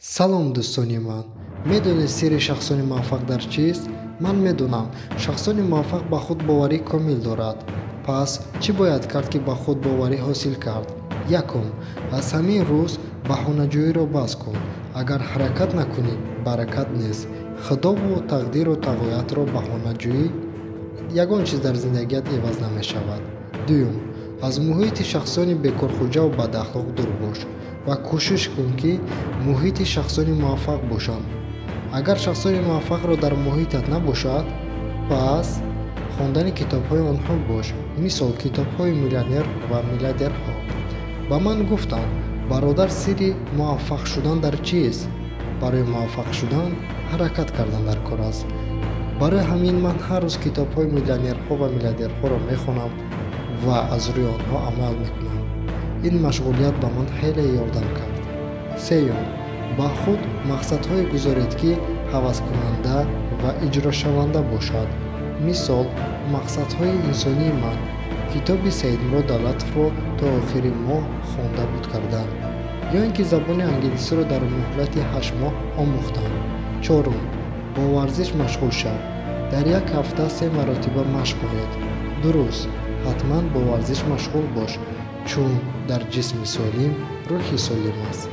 Салом, дӯстони ман. Медонед, сирри шахсони муваффақ дар чист? Ман медонам, шахсони муваффақ ба худ боварии комил дорад. Пас чӣ бояд кард, ки ба худ боварӣ ҳосил кард? Якум, аз ҳамин рӯз баҳонаҷӯиро бас кун. Агар ҳаракат накунӣ, баракат нест. Худову тақдиру тағоятро баҳонаҷӯӣ ягон чиз дар зиндагият иваз намешавад. Дуюм, аз муҳити шахсони бекорхӯҷаву бадахлоқ дур бош ва кӯшиш кун, ки муҳити шахсони муваффақ бошанд. Агар шахсони муваффақро дар муҳитат набошад, пас хондани китобҳои онҳо бош, мисол китобҳои миллионер ва миллиардерҳо. Ба ман гуфтанд: бародар, сирри муваффақ шудан дар чист? Барои муваффақ шудан ҳаракат кардан дар кор аст. Барои ҳамин ман ҳар рӯз китобҳои миллионерҳо ва миллиардерҳоро мехонам ва аз рӯи онҳо амал мекунам. Ин машғулият ба ман хеле ёрдам кард. Сеюм, ба худ мақсадҳое гузоред, ки ҳаваскунанда ва иҷрошаванда бошад. Мисол, мақсадҳои инсонии ман: китоби Саидмурод Давлатовро то охири моҳ хонда буд кардан, ё ин ки забони англисиро дар муҳлати 8 моҳ омӯхтан. Чорум, бо варзиш машғул шав. Дар як ҳафта 3 маротиба машқ кунед. Дуруст, ҳатман бо варзиш машғул бош, чун дар ҷисми солим рӯҳи солим аст.